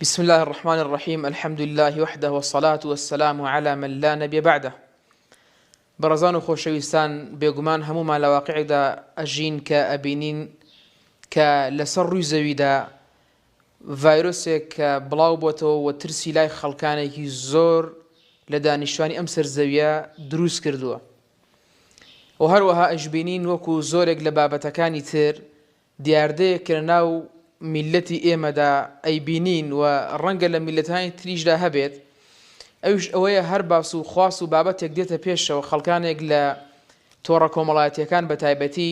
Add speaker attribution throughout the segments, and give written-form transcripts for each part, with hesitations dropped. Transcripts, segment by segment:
Speaker 1: بسم اللە الرحمن الرحیم الحمد للە وحده والصلاة والسلام علی من لا نبی بعده. بەڕێزان و خۆشەویستان بێگومان هەموومان لە واقیعێکدا ئەژین کە ئەبینین کە لەسەر ڕووی زەویدا ڤایرۆسێک کە بڵاو بۆتەوە و ترسی لای خەڵکانێکی زۆر لە دانیشتوانی ئەم سەر زەویە دروست کردووە و هەروەها ئەشبینین وەکو زۆرێک لە بابەتەکانی تر دیاردەیەک کە لەناو میللەتی ئێمەدا ئەیبینین و ڕەنگە لە میللەتانی تریشدا هەبێت، ئەویش ئەوەیە هەر باس و خواس و بابەتێک دێتە پێشەوە خەڵکانێک لە تۆڕە کۆمەڵایەتییەکان بە تایبەتی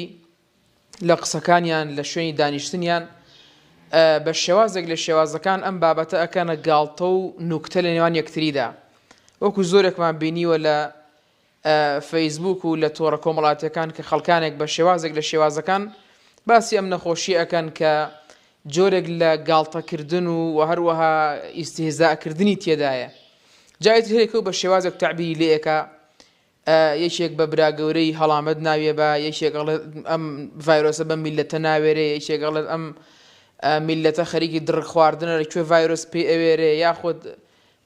Speaker 1: لە قسەکانیان لە شوێنی دانیشتنیان بە شێوازێک لە شێوازەکان ئەم بابەتە ئەکەنە گاڵتە و نوکتە لە نێوان یەکتریدا وەکو زۆرێکمان بینیوە لە فەیسبووک و لە تۆڕە کۆمەڵاتیەکان کە خەڵکانێک بە شێوازێک لە شێوازەکان باسی ئەم نەخۆشیە ئەکەن کە جۆرێک لە گاڵتەکردن و و هەروەها ئیستیهزاکردنی تێدایە جا ئیتر هەرێکە و بە شێوازێک تەعبیری لێ ئەکا یەکێک بە برا گەورەی هەڵامەت ناویە بە یەکێک ئەڵێت ئەم ڤایرۆسە بە میلەتە ناوێرێ یەکێک ئەڵێت ئەم میلەتە خەریکی دڕک خواردنە لە کوێ ڤایرۆس پێ ئەوێرێ یاخود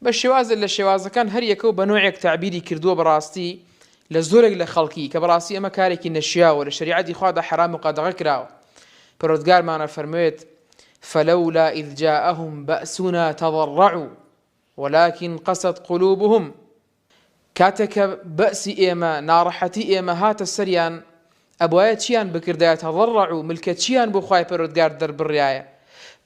Speaker 1: بە شێوازێ لە شێوازەکان هەر یەکە و بە نۆعێک تەعبیری کردووە بەڕاستی لە زۆرێک لە خەڵکی کە بەڕاستی ئەمە کارێکی نەشیاوە لە شەریعەتی خوادا حەرام و قەدەغە کراوە پەروەردگارمان ئەفەرموێت فلولا اذ جاءهم بأسنا تضرعوا ولكن قست قلوبهم کاتێک کە بەئسی ئێمە، ناڕەحەتی ئێمە هاتە سەریان، ئەبوایە چیان بکردایە، تضرعوا، ملکەچیان بۆ خوای پەروەردگار دەربڕیایە،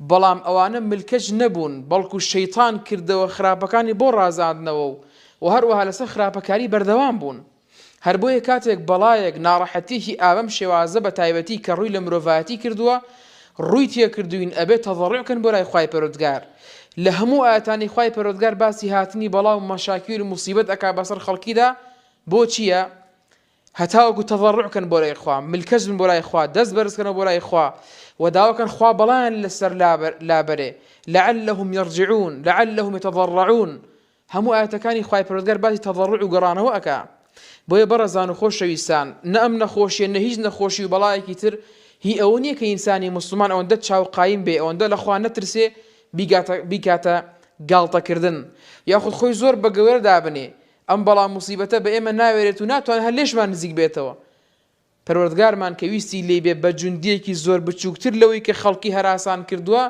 Speaker 1: بەڵام ئەوانە ملکەچ نەبوون، بەڵکو شەیتان کردەوە خراپەکانی بۆ ڕازاندنەوە و وە هەروەها لەسەر خراپەکاری بەردەوام بوون. هەر بۆیە کاتێک بەڵایەک، ناڕەحەتیەکی ئابەم شێوازە بە تایبەتی کە ڕووی لە مرۆڤایەتی کردووە، ڕووی تێکردووین ئەبێ تەضەڕوع کەن بۆ لای خوای پەروەردگار. لە هەموو ئایەتانی خوای پەروەردگار باسی هاتنی بەڵا و مەشاکیل و موسیبەت ئەکا بەسەر خەڵکیدا بۆ چییە؟ هەتاوەکو تەضەڕوع کەن بۆ لای خوا، ملکەچ بن بۆ لای خوا، دەست بەرز کەنەوە بۆ لای خوا و داوا کەن خوا بەڵایان لەسەر لابەرێ، لعلهم یرجعون، لعلهم یتضرعون، هەموو ئایەتەکانی خوای پەروەردگار باسی تەضەڕوع و گەڕانەوە ئەکا بۆیە بەڕێزان و خۆشەویستان نە ئەم نەخۆشیە نە هیچ نەخۆشی و بەڵایەکی تر هی ئەوە نیە کە ئینسانی موسڵمان ئەوەندە چاو قایم بێ ئەوەندە لە خوا نەترسێ بیگاتە بیکاتە گاڵتە کردن یاخود خۆی زۆر بە گەورە دابنێ ئەم بەڵا موسیبەتە بە ئێمە ناوێرێت و ناتوانێت هەر لێشمان نزیک بێتەوە پەروەردگارمان کە ویستی لێی بێ بە جوندیەکی زۆر بچوکتر لەوەی کە خەڵکی هەراسان کردوە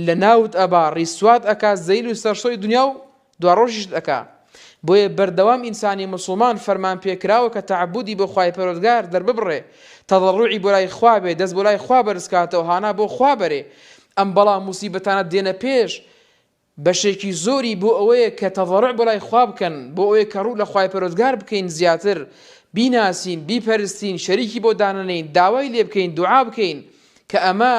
Speaker 1: لەناوت ئەبا ڕیسوات ئەکا زەیل و سەرشۆی دونیا و دواڕۆژیشت ئەکا بۆیە بەردەوام ئینسانی موسڵمان فەرمان پێکراوە کە تەعەبودی بۆ خوای پەروەردگار دەرببڕێ تەضەڕوعی بۆ لای خوا بێ دەست بۆ لای خوا بەرز کاتەوە هانا بۆ خوا بەرێ ئەم بەڵا موسیبەتانە دێنە پێش بەشێکی زۆری بۆ ئەوەیە کە تەضەڕوع بۆ لای خوا بکەن، بۆ ئەوەیە کە ڕوو لە خوای پەروەردگار بکەین زیاتر، بیناسین، بیپەرستین، شەریکی بۆ دانەنێین، داوای لێ بکەین، دوعا بکەین، کە ئەمە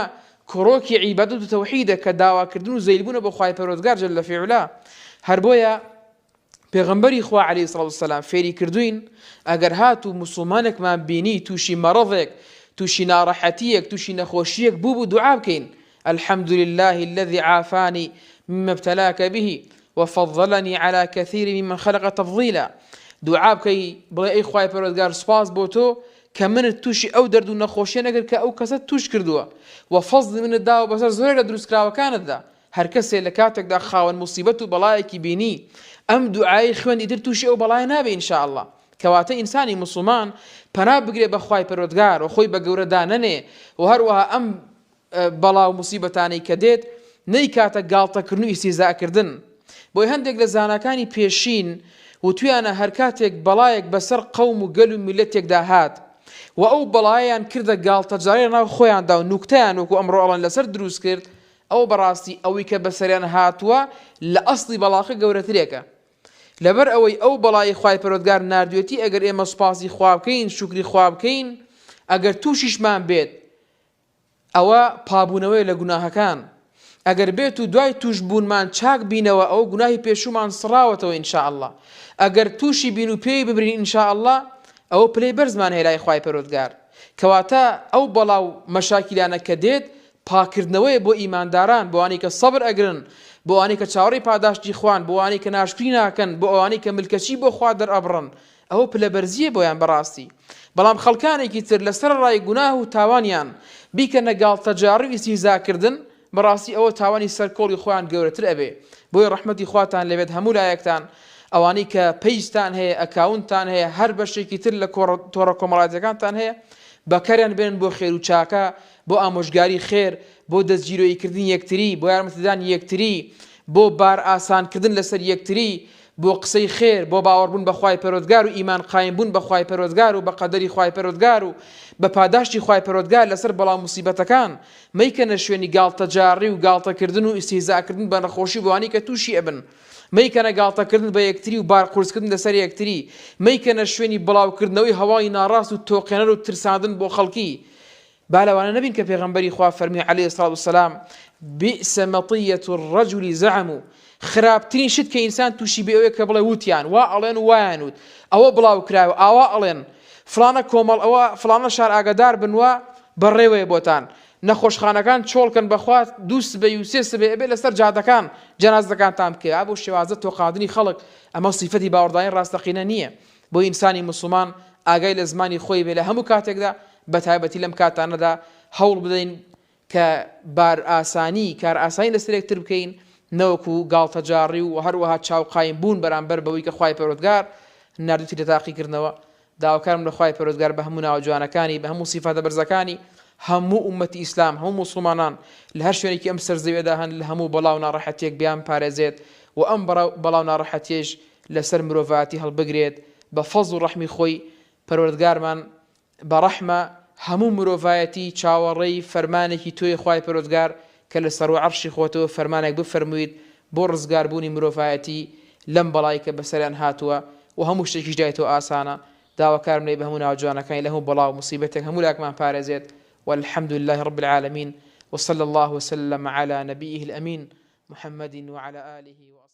Speaker 1: کڕۆکی عیبادەت و تەوحیدە کە داواکردن و زەیلبوونە بۆ خوای پەروەردگار جل فی علا. هەر بۆیە پێغەمبەری خوا علیە الصلوة والسلام فێری کردووین ئەگەر هاتوو موسڵمانێکمان بینی تووشی مەڕەضێک، تووشی ناڕەحەتییەک، تووشی نەخۆشییەک بووبوو دوعا بکەین، الحمد للە الذی عافانی مما ابتلاک به وفضلنی علی کثیر ممن خلق تفضیلا دوعا بکەی بڵێ ئەی خوای پەروەردگار سوپاس بۆ تۆ کە منت تووشی ئەو دەرد و نەخۆشیە نەکرد کە ئەو کەسەت تووش کردووە و فەزڵی منت داوە بەسەر زۆرێک لە دروستکراوەکانتدا هەر کەسێ لە کاتێکدا خاوەن موسیبەت و بەڵایەکی بینی ئەم دوعای خوێند ئیتر تووشی ئەو بەڵایە نابێ ان شاء اللە کەواتە ئینسانی موسڵمان پەنا بگرێ بە خوای پەروەردگار و خۆی بە گەورە دانەنێ و هەروەها ئەم بەڵا و موسیبەتانەی کە دێت نەیکاتە گاڵتەکردن و ئیستیهزاکردن. بۆیە هەندێک لە زاناکانی پێشین وتویانە هەرکاتێک بەڵایەک بەسەر قەوم و گەل و میللەتێکدا هات و ئەو بەڵایەیان کردە گاڵتەجاڕی لەناو خۆیاندا و نوکتەیان وەکو ئەمڕۆ ئەڵێن لەسەر دروست کرد ئەوە بەڕاستی ئەوەی کە بەسەریان هاتووە لە ئەسڵی بەڵاکە گەورەترێکە. لەبەر ئەوەی ئەو بەڵایەی خوای پەروەردگار ناردوێتی ئەگەر ئێمە سوپاسی خوا بکەین شوکری خوا بکەین ئەگەر توشیشمان بێت ئەوە پابوونەوەیە لە گوناهەکان، ئەگەر بێت و دوای تووش بوونمان چاک بینەوە ئەوە گوناهی پێشوومان سڕاوەتەوە ان شاء اللە، ئەگەر تووشی بین و پێی بمرین ان شاء اللە ئەوە پلەی بەرزمان هەیە لای خوای پەروەردگار، کەواتە ئەو بەڵا و مەشاکیلانە کە دێت پاکردنەوەیە بۆ ئیمانداران، بۆ ئەوانەی کە سەبر ئەگرن، بۆ ئەوانەی کە چاوەڕێی پاداشتی خوان، بۆ ئەوانەی کە ناشکری ناکەن، بۆ ئەوانەی کە ملکەچی بۆ خوا دەرئەبڕن، ئەوە پلە بەرزییە بۆیان بەڕاستی بەڵام خەڵکانێکی تر لە سەرەڕای گوناه و تاوانیان بیکەنە گاڵتەجاڕی و ئیستیهزا کردن بەڕاستی ئەوە تاوانی سەر کۆڵی خۆیان گەورەتر ئەبێ بۆیە ڕەحمەتی خواتان لێبێت هەموو لایەکتان ئەوانەی کە پەیجتان هەیە ئەکاونتان هەیە هەر بەشێکی تر لە تۆڕە کۆمەڵایەتیەکانتان هەیە بەکاریان بێنن بۆ خێر و چاکە بۆ ئامۆژگاری خێر بۆ دەستگیرۆیی کردنی یەکتری بۆ یارمەتیدانی یەکتری بۆ بار ئاسان کردن لەسەر یەکتری بۆ قسەی خێر، بۆ باوەڕبوون بە خوای پەروەردگار و ئیمان قایم بوون بە خوای پەروەردگار و بە قەدەری خوای پەروەردگار و بە پاداشتی خوای پەروەردگار لەسەر بەڵا و موسیبەتەکان، مەیکەنە شوێنی گاڵتەجاڕی و گاڵتەکردن و ئیستیهزاکردن بە نەخۆشی و بەوانەی کە تووشی ئەبن، مەیکەنە گاڵتەکردن بە یەکتری و بار قورسکردن لەسەر یەکتری، مەیکەنە شوێنی بڵاوکردنەوەی هەواڵی ناڕاست و تۆقێنەر و ترساندن بۆ خەڵکی. با لەوانە نەبین کە پێغەمبەری خوا فەرمووی علیە الصلوة والسلام، بئس مطیە الرجل زعموا، خراپترین شت کە ئینسان تووشی بێ ئەوەیە کە بڵێ وتیان، وا ئەڵێن و وایان وت، ئەوە بڵاو کرایەوە، ئاوا ئەڵێن، فڵانە کۆمەڵ ئەوە فڵانە شار ئاگادار بن وا بەڕێوەیە بۆتان، نەخۆشخانەکان چۆڵ کەن بەخوا دوو سبەی و سێ سبەی ئەبێ لەسەر جادەکان جەنازەکانتان بکەوێ، ئا بەو شێوازە تۆقاندنی خەڵک ئەمە سیفەتی باوەڕداری ڕاستەقینە نییە. بۆ ئینسانی موسڵمان ئاگای لە زمانی خۆی بێ لە هەموو کاتێکدا، بەتایبەتی لەم کاتانەدا هەوڵ بدەین کە بارئاسانی، کارئاسانی لەسەر یەکتر بکەین نەوەکو گاڵتەجاڕی و هەروەها چاوقایم بوون بەرامبەر بەوەی کە خوای پەروەردگار ناردوویەتی لە تاقیکردنەوە. داواکارم لە خوای پەروەردگار بە هەموو ناوە جوانەکانی، بە هەموو سیفاتە بەرزەکانی هەموو ئوممەتی ئیسلام، هەموو موسڵمانان لە هەر شوێنێکی ئەم سەر زەویەدا هەن لە هەموو بەڵا و ناڕەحەتیەک بیانپارێزێت و ئەم بەڵا و ناڕەحەتیەش لەسەر مرۆڤایەتی هەڵبگرێت بە فەزڵ و ڕەحمی خۆی پەروەردگارمان بە ڕەحمە هەموو مرۆڤایەتی چاوەڕێی فەرمانێکی تۆیە خوای پەروەردگار کە لە سەروو عەرشی خۆتەوە فەرمانێک بفەرموویت بۆ ڕزگاربوونی مرۆڤایەتی لەم بەڵای کە بەسەریان هاتووە و هەموو شتێکیش لای تۆ ئاسانە داواکارم لێی بە هەموو ناوە جوانەکانی لە هەموو بەڵا و موسیبەتێک هەموو لاکمان پارێزێت والحمد لله رب العالمین وصلی اللە وسلم علی نبیه الامین محمد وعلی آله وأصحابه.